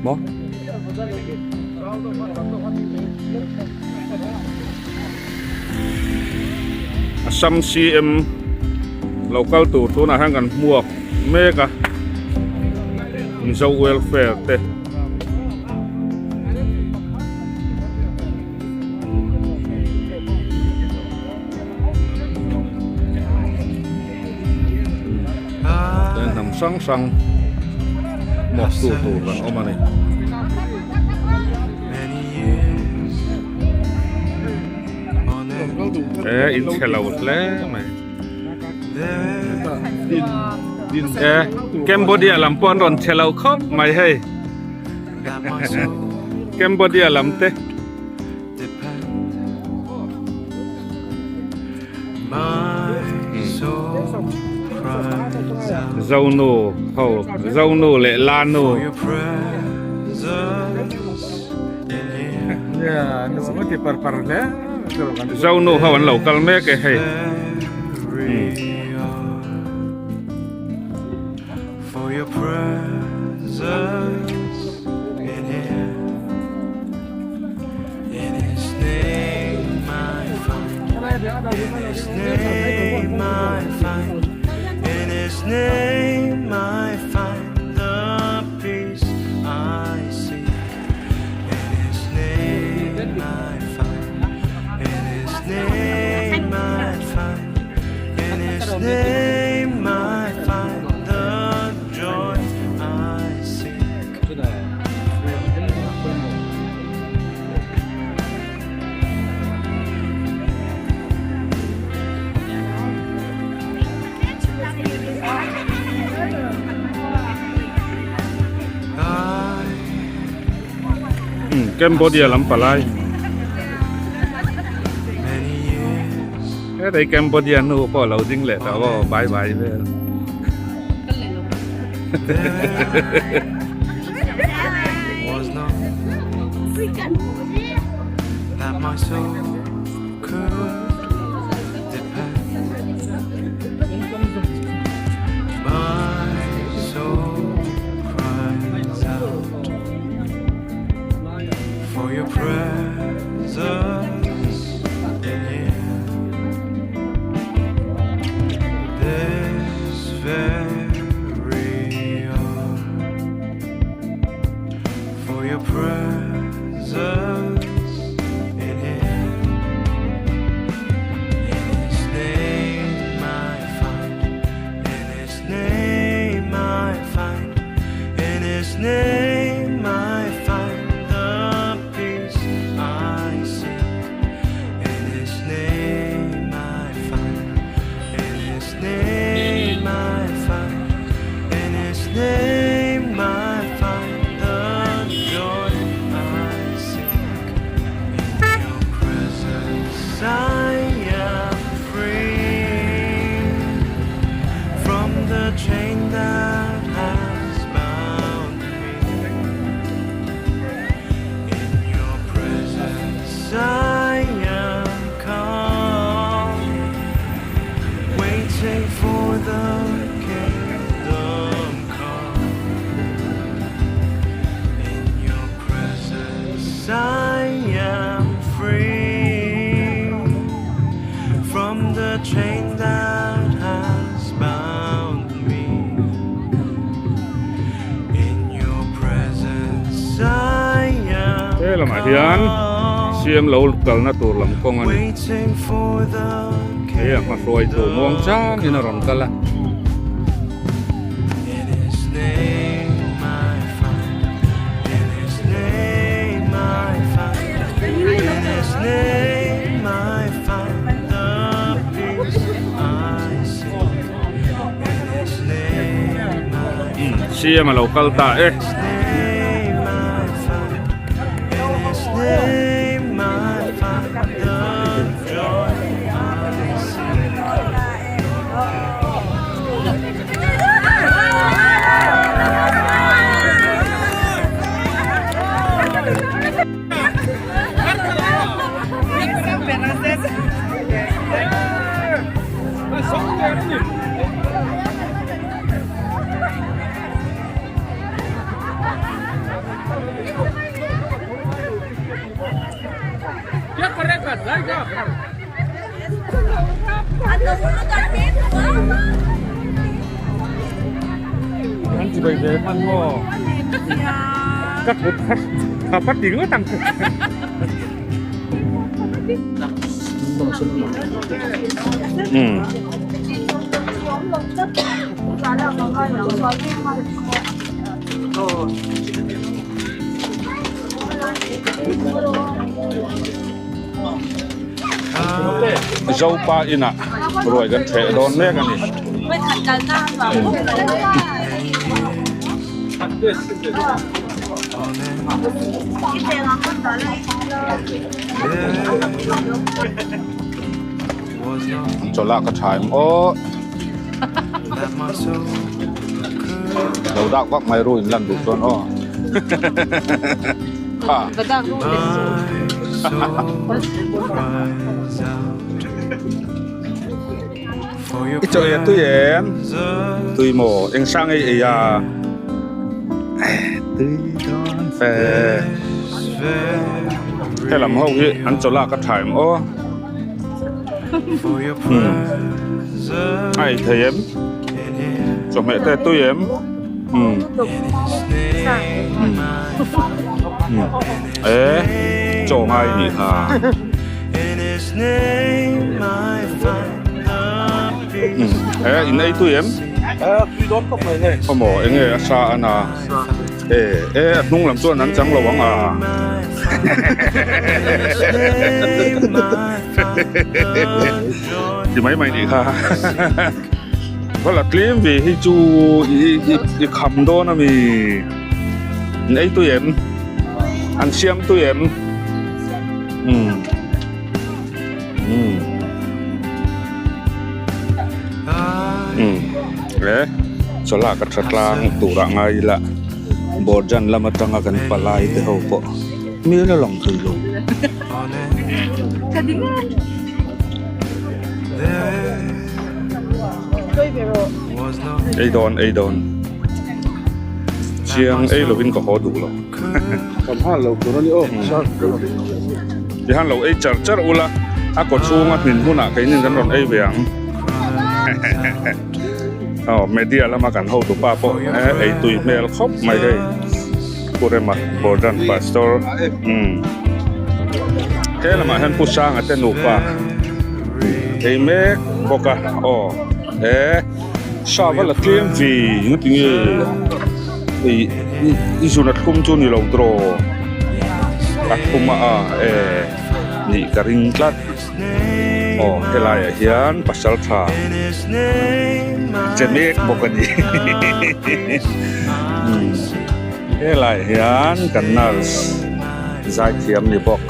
Maw? Assam CM lo kal tur tunah hian kan hmuak mek a Mizo welfare te Chuan hnam hrang hrang hmuak tu tur an awm a ni. E in chhe lo hle mai. E Cambodia lam pawh an rawn chhe lo khawp mai hei. Cambodia lam te. Zonu ho Zonu leh Lanu Zonu ho an lo kal mek e hei. For your presence in here In his name I find In his name I find In his name I find the peace I seek In his name I find In his name I find In his name I find the joy I seek. Cambodia lam palai. He dei Cambodia nu pawh lo ding leh tawh aw bye bye vel. For your presence in here This very hour For your presence in here In his name I find In his name I find In his name I find the peace I seek. In his name I find. In his name I find. In his name I find the joy I seek. In your presence I am free from the chain that has bound me. In your presence I am calm, waiting for the kingdom come. In your presence I am free from the chain that has bound me. In your presence I am He lamah hian calm, CM lo kalna tur lam kawng a ni. waiting for the Hei a hmahruai tur muang changin a rawn kal a. In his name I find, in his name I find, in his name I find the peace I seek. In his name I find, CM a lo kal ta e. his name I find, in his name I find the joy I seek. chibai ve hman maw? Ka thut kha tha pat ti ngawt ang che. Umm. Zopa inah ruai kan theh dawn mek a ni. Chawlh ka tha em aw. Lo dak vak mai ru in lan duh chuan aw. Kha. I chaw ei a tui em? Tui maw? Eng sang ei ei a? Tui dawn fe. Helam ho hi an chaw lak a tha em aw. A ei thei em? Chawhmeh te tui em? Umm. E chaw ngai nih kha. E in ei tui em? Khaw maw eng nge a sa a na? E e a hnung lam chuan an chang lo ang a. Ti mai mai nih kha. Va la tlim ve hi chu i kham dawn a mi. An ei tui em? An siam tui em? Umm. Umm. Umm. E chawlh ka tha tlang turah ngai ila Borjan lam atanga kan palai te ho pawh hmel a lang thei lo. Ei dawn ei dawn chiang ei lovin ka haw duh lo tihian lo ei char char ula a kaw chhunga hmin hunah keinin kan rawn ei ve ang aw media lama kan hotu pa pawh ei tui hmel khawp mai hei. Pu Rema Gordon Pastor umm he lamah hian Pu Sanga te nupa ei mek bawk a aw he sava la tlem ve engati nge ei i zun a thlum chu ni lo draw a thlum a a e nih ka ring tlat aw helaiah hian pasal tha che mek bawk a ni helaiah hian kan nurse zaithiam ni bawk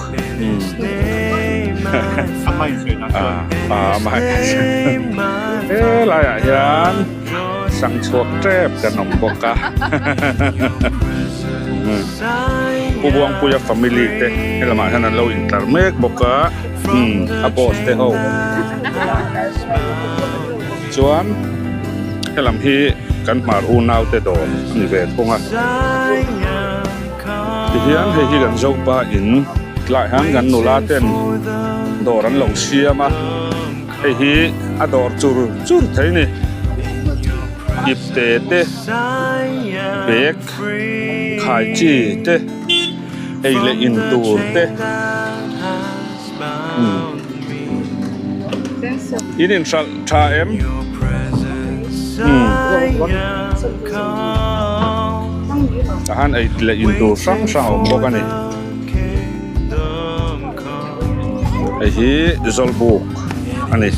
helaiah hian sang chhuak tep kan awm bawk a Pu Buangpuia family te helamah hian an lo intlar mek bawk a a boss te ho chuan helam hi kan hmar unau te dawr a ni ve thung a tihian hei hi kan zopa in tlaiah hian kan nula ten dawr an lo siam a hei hi a dawr chur chur thei a ni ipte te bag khai chi te ei leh in tur te In inhralh tha em? Tahan ei leh in tur hrang hrang a awm bawk a ni. Hei hi Zawlbuk a ni.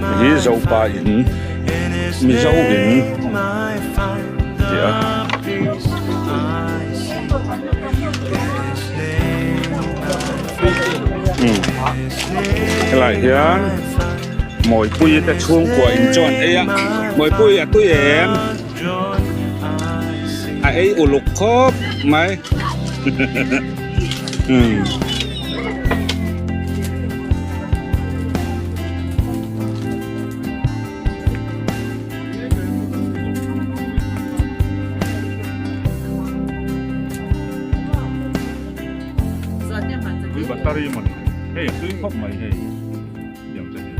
Hei hi Zopa in Mizo in tih a. Helaiah hian Mawipui te chhungkua in chuan ei a Mawipui a tui em a ei uluk khawp mai umm. Tui battery mawni hei a tui khawp mai hei tiang te hi.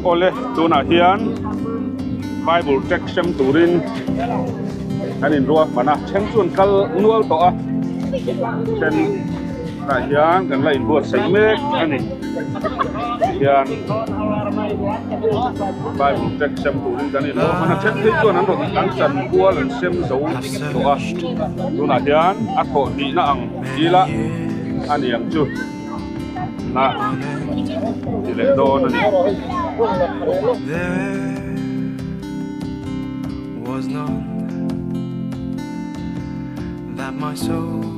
Awle tunah hian Bible tract sem turin an inruahman a, then chu an kal nual tawh a, then tah hian kan la inbuatsaih mek a ni. Tihian Bible tract sem turin kan inruahman a, then phei chuan an rawn an chanpual an sem zo tawh a, tunah hian a thawh hnihna ang ila a ni ang chu. Na ti leh dawn a ni. There was none that my soul.